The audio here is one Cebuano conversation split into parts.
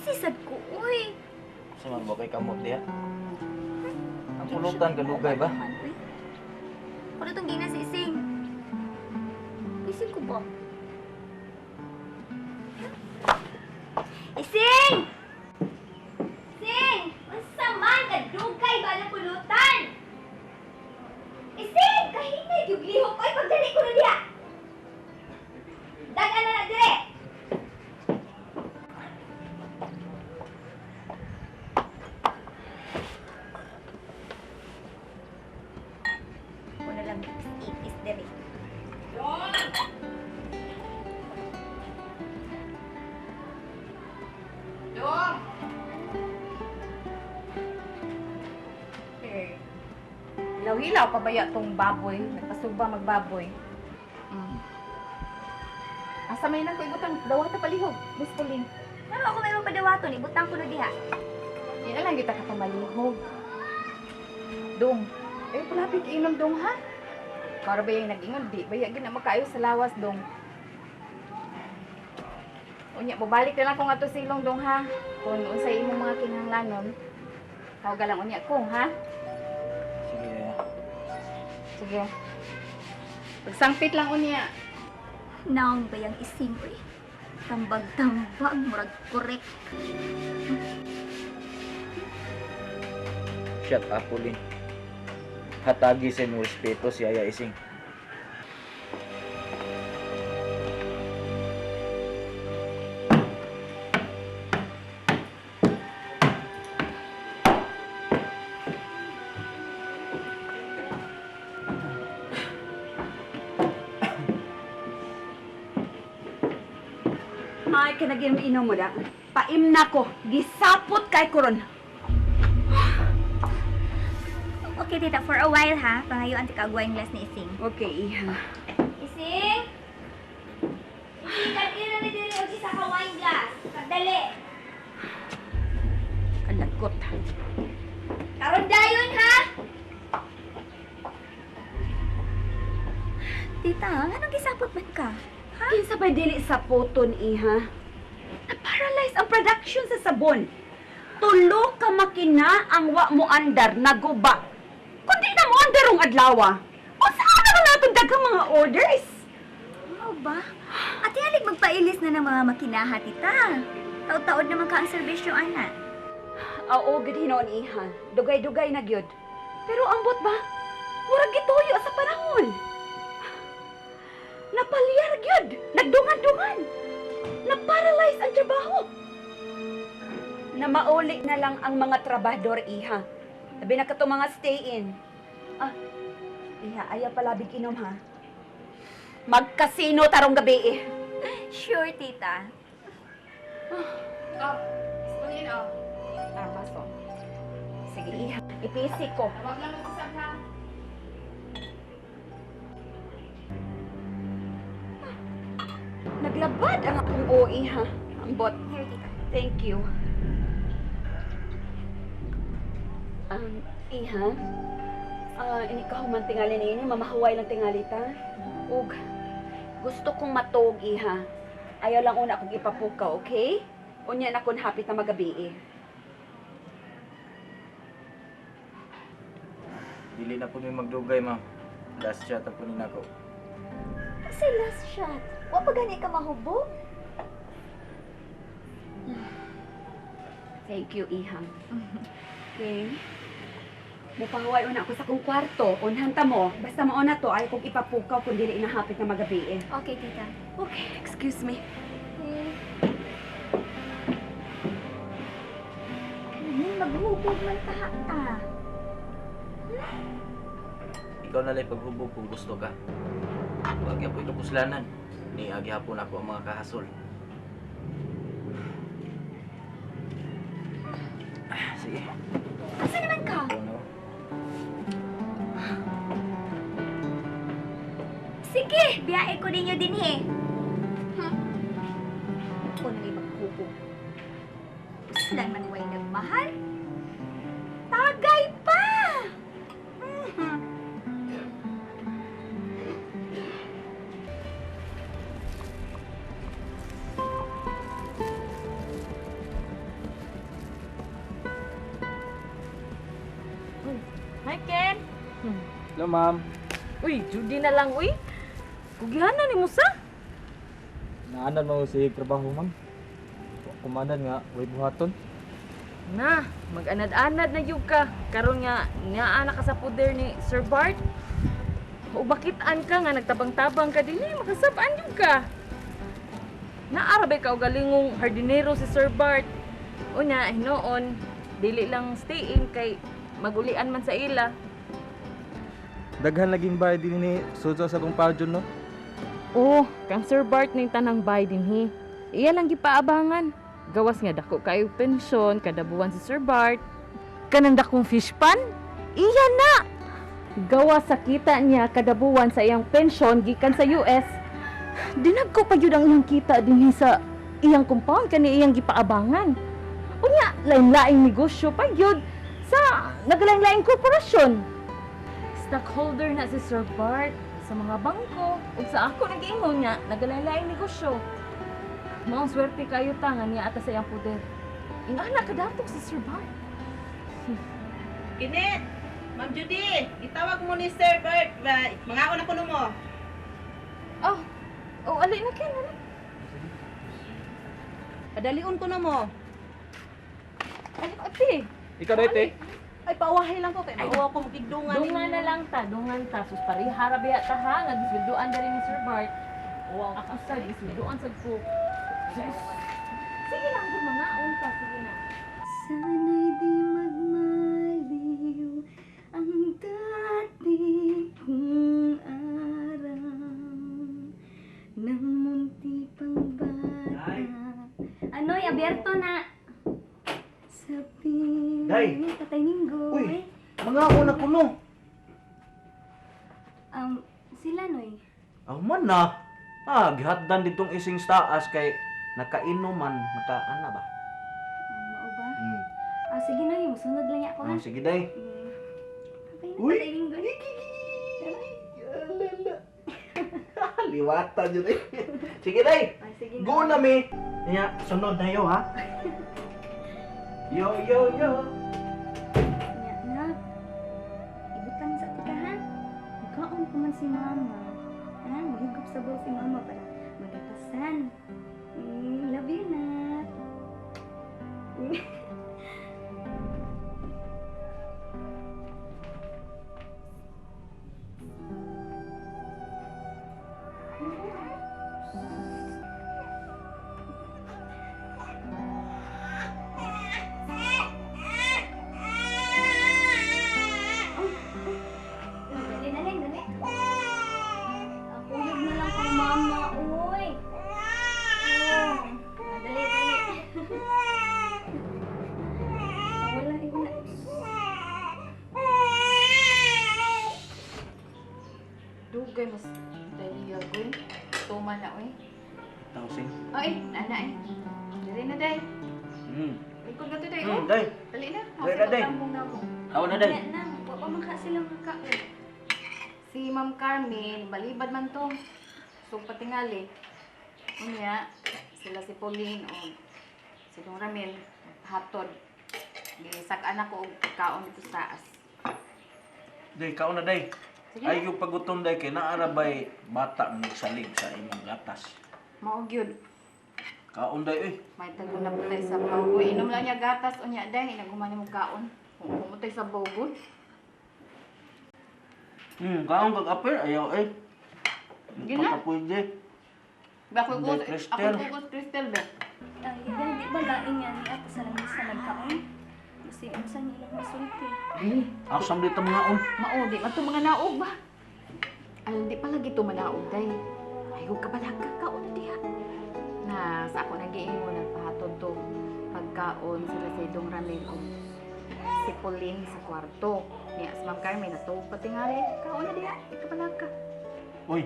Busy sad ko, uy. Sa man ba kay kamot diha? Ang pulutan kadugay ba? Uy. Ano itong gina si Ising? Ising ko ba? Ising! Ising! Unsa man kadugay ba ang pulutan? Ising! Kahinay gyud lihok oy pagdali ko na diha. Dag-an na na dire. Ko na lang is dire. Dong! Eh, hilaw-hilaw pa baya tong baboy. Nagpasuba magbaboy. Asa may nang kuibutang dawata palihog. Miss Pauline. Pero ako may mapadawaton, ibutang ko na diha. Di na lang kita ka pamalihog. Dong, eh palapit inom dong ha? Para ba yung nag-ingon? Di ba yung makaayo sa lawas dong? Unya, babalik na lang ko nga to silong dong ha. Kung unsay imong mga kinahanglanon, tawagan lang unya ko ha. Sige. Sige. Pagsangpit lang unya. Naong ba yung ising, uy? Tambag-tambag, murag korek. Shut up, Pauline. Hatagi sa imong respeto si Yaya Ising. Ay, kanagin inom mo da. Paim na ko. Gisapot kay koron. Okay, tita, for a while ha. Pangayuan ti kaag wine glass ni Ising. Okay, iha. Ising? Ising, dali na diri og isa ka wine glass. Pagdali. Kalagot. Karon dayon ha. Tita, nganong gisapot man ka? Ha? Kinsa pa dili sa poton, iha? Na-paralyze ang production sa sabon. Tulo ka makina ang wa mo andar naguba. Kundi na mo andar ang adlawa. Kung saan naman natin daghang mga orders? Ano ba? Ate, halig magpailis na ng mga makinaha, tita. Taod-taod naman ka ang serbisyo, ana. Oo, gud hinoon, iha. Dugay-dugay na gyud. Pero ambot ba? Murag gituyo sa panahon. Napalyar gyud. Nagdungan-dungan. Naparalyze ang trabaho. Na mauli na lang ang mga trabahador, iha. Sabi na katong mga stay-in. Ah, iha, ayaw palabig inom, ha? Magkasino tarong gabi, eh. Sure, tita. Oh, Miss Pauline, oh. Ah, baso. Sige, iha. Ipisi ko. Tawag lang ako sa ha. Naglabad ang akong OE, ha? Ambot. Here, tita. Thank you. Iha, ini ka human tingali ni ini, mamahuway lang tingali ta. Ug, gusto kong matuog, iha. Ayaw lang una akong ipapukaw, okay? Unya na kun hapit na magabi, eh. Dili na po mi magdugay, ma'am. Last shot ang po ni nako. Kasi last shot. Wa pa gani ka mahubog? Thank you, iha. Okay. Mupahuway una ako sa kong kwarto. Unhan ta mo. Basta mauna to, ayaw kong ipapukaw kung dili na hapit na magabi, eh. Okay, tita. Okay, excuse me. Okay. Kanin, maghubog man ta ta. Ikaw na lang paghubog kung gusto ka. Wag gyapon kapuslanan. Ni agi hapon ako ang mga kahasol. Ah, sige. Asa naman ka? Ikaw na. Sige, biyahe ko ninyo din eh. Hmm. Ako na may maghubog. Puslan man way nagmahal. Tagay pa! Mhm. Hi, Ken. Hello, ma'am. Uy, Judy na lang, uy. Kugihanan ni Musa. Naanan mo sa trabaho, ma'am. Kumanan nga, way buhaton. Na, mag-anad-anad na yug ka. Karon nga, naa na ka sa puder ni Sir Bart. O bakit-an ka nga nagtabang-tabang ka dili, makasab-an yug ka. Naarabay ka og galingong hardinero si Sir Bart. Unya, hinuon, dili lang stay in kay magulian man sa ila. Daghan laging bayad din ni Suzo sa kong parjon, no? Oh, kang Sir Bart ning tanang bay dinhi. Iya lang gipaabangan. Gawas nga dako kayo pensyon kada buwan si Sir Bart. Kanang dakong fish pan? Iya na. Gawas sa kita niya kada buwan sa iyang pensyon gikan sa US. Dinagko pa gyud ang iyang kita dinhi sa iyang compound kani iyang gipaabangan. Unya, lain-laing negosyo pa gyud sa naglaing-laing korporasyon. Stockholder na si Sir Bart sa mga bangko ug sa ako nag-ingon nga nagalain-laing negosyo. Maong swerte kayo ta nga niya ata sa iyang poder. Ingana kadatok si Sir Bart. Kinet, Ma'am Judy, itawag mo ni Sir Bert. Ba, mangaon ako mo. Oh, oh ali na ken ali. Padalion ko na mo. Ali ate. Ikaw na, te. Ay, pauwahay lang ko kay mauwaw ko magigdungan. Dungan na lang ta, dungan ta sus parihara biya ta ha nga gisweldoan diri ni Sir Bart. Wow, ako sa gisweldoan sad ko. Sige lang gud mangaon ta, sige na. Sana'y di magmaliw ang dati kong araw ng munti pang bata. Anoy, aberto na! Sa Day! piling Tatay Minggoy. Uy! Mga una ko no. Sila, Noy. Aw man na. Ah, gihatdan ditong ising taas kay nakainuman, nakaana ba? Mao ba? Ah, sige, Noy. Musunod lang niya ako, ha? Oh, sige day. Okay na, Uy! Tatay Minggoy. Liwatan yun eh. Sige day. Ah, sige na. Go na mi. Nya, sunod na yo ha. Yo yo yo. Nya, nak. Ibutang sa tika, ha? Kaon ko man si Mama. Ha? Mahigop sa si Mama para magatasan. Love you, nak. Dali, dali, dali. Akuyog na lang kang mama, uy. Oh, dali, dali. Wala, eh, wala. Dugay mas dali gawin. Tuma na oy. Tawsing. Ay, nana eh. Dali na day. Lingkod na to day oh. Day. Dali na. Dali na, day. Tambong na mo. Aw na day. Wala na, wa pa man ka sila makaon. Si Ma'am Carmen, balibad man to. So patingali. Unya, sila si Pauline o si Dong Ramil, hatod. Gisak-an ako og kaon dito sa taas. Day, kaon na day. Sige. Ay yung pagutom day kay naara bay bata nga nagsalig sa imong gatas. Mao gyud. Kaon day eh. May tago na putay sa bagoy. Inom lang niya gatas unya day, naguman nimo kaon. Kung pumutay sa bogod. Kaon kag apel ayaw eh. Gina? Baka pwede. Ba ako Hindi, ko ako Cristel. kugos Cristel ba. Ay, di ba gaing yan niya sa langis sa nagkaon? Kasi unsa niya ilang masulti. Asam dito mga on. Mao di man to mga naog ba. Ay, di pala gito manaog day. Ay, huwag ka balaga kaon na diha. Na sa ako nagiingon nagpahatod to pagkaon sila sa Dong Ramil og si Pauline sa kwarto. Niya si Ma'am Carmen natuog pati nga rin. Kaon na diha, di ka balaga. Uy.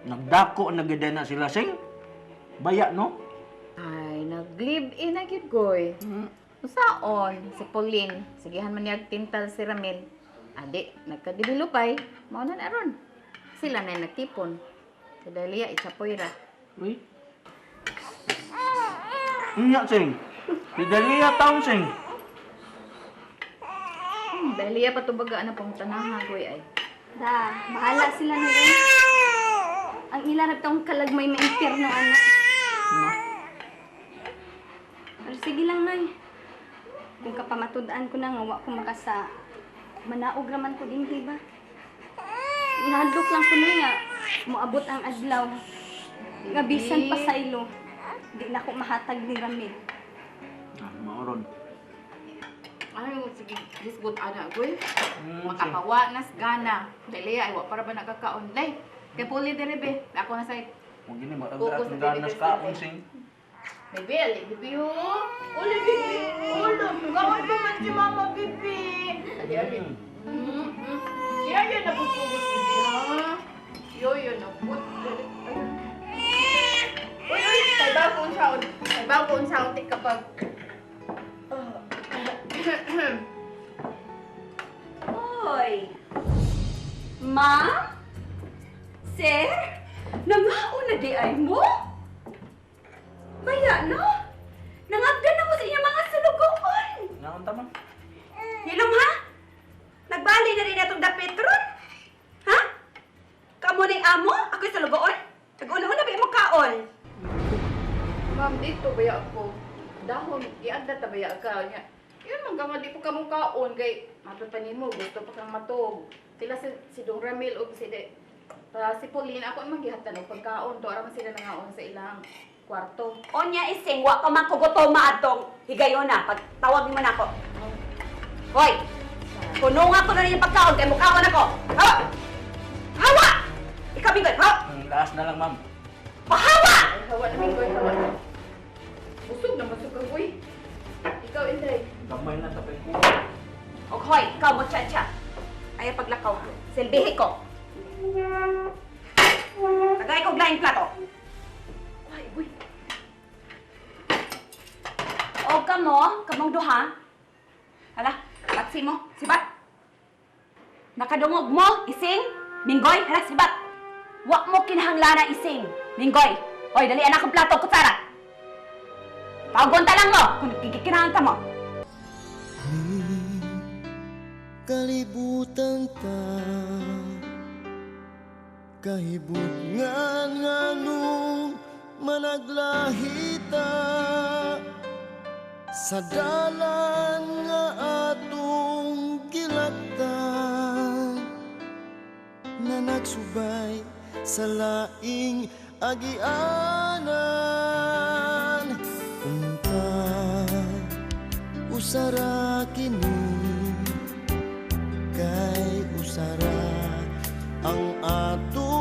Nagdako na gid na sila sing. Baya no? Ay, nag-live-in na gyud koy. Usaon, si Pauline, sigihan man niyag tintal si Ramil. Adi, nagkadibilupay, mao na na ron. Sila na nagtipon. Si Delia, itsapoy ra. Uy. Unya sing. Si Delia taong sing. Dahil iya patubagaan na pangutanaha goy ay. Da, bahala sila na rin. Ang ilanap taong kalagmay maimpirno, anak. Ma. Pero sige lang, Nay. Kung kapamatud-an ko na nga, wa ko makasa. Manaog raman ko din, di ba? Nahadlok lang ko na nga, moabot ang adlaw. Nga bisan pa sa ilo, di na ko mahatag ni Ramil. Ah, maoron. Ay, sige, lisgot ana goy. Makapawa nas gana. Dahil iya ay wa para ba nakakaon. Day, kay puli dire be. Ako na say Huwag gini, Focus matagdaat sa ng ganas TV. kaon sing. Bibi, ali, bibi ho. Uli, bibi. Ulo, Gawin pa man si Mama, bibi. Ali, ali. Iya, yun, napupugos, bibi, ha? Yo, yun, naput. Ayun. Uy, uy, kay bago unsaon. Kay bago unsaon, tik kapag... Hoy! Ma'am? Sir? Nangaon na di ay mo? Baya, no? Nangagdan na mo sa inyong mga sulugoon. Naon ta, ma'am? Hilom ha? Nagbali na rin atong dapit ron. Ha? Kamo ning amo? Ako'y sulugoon? Nag-una-una ba mo kaon? Ma'am, dito baya ako. Dahon, ianda ta baya ka. Nya, yun man gama, di po ka mong kaon. Kay, matod pa nimo, gusto pa kang matog. Sila si Dong Ramil o si, de, pa, si Pauline, ako ang manggihatan og pagkaon. To, ara man sila nangaon sa ilang kwarto. Onya ising, wa ka man kugutoma atong higayona. Pag tawag nimo na ako. Hoy! Kuno nga ko na rin yung pagkaon kay mukhaon ako. Hawa! Hawa! Ikaw bigay, hawa! Ang laas na lang, ma'am. Pahawa! Ay, hawa na minggoy, hawa na. Busog na, busog ka, uy. Ikaw, Inday. Gamay na sa pagkuha. Og hoy, ikaw mo chacha. Ayaw paglakaw ha. Silbihi ko. Tagay ko laing plato. Ay, uy. O kamo, kamong duha. Hala, patsi mo, sibat. Nakadungog mo, ising, minggoy, hala, sibat. Wa mo kinahanglana ising, minggoy. Hoy, dali anak ang plato, kutsara. Tawagon ta lang mo, kung kikinahangta mo. Kalibutan ta kahibutngan nganong managlahita sa dalan nga atong gilaktan na nagsubay sa laing agianan unta usara kini kay usara ang ato.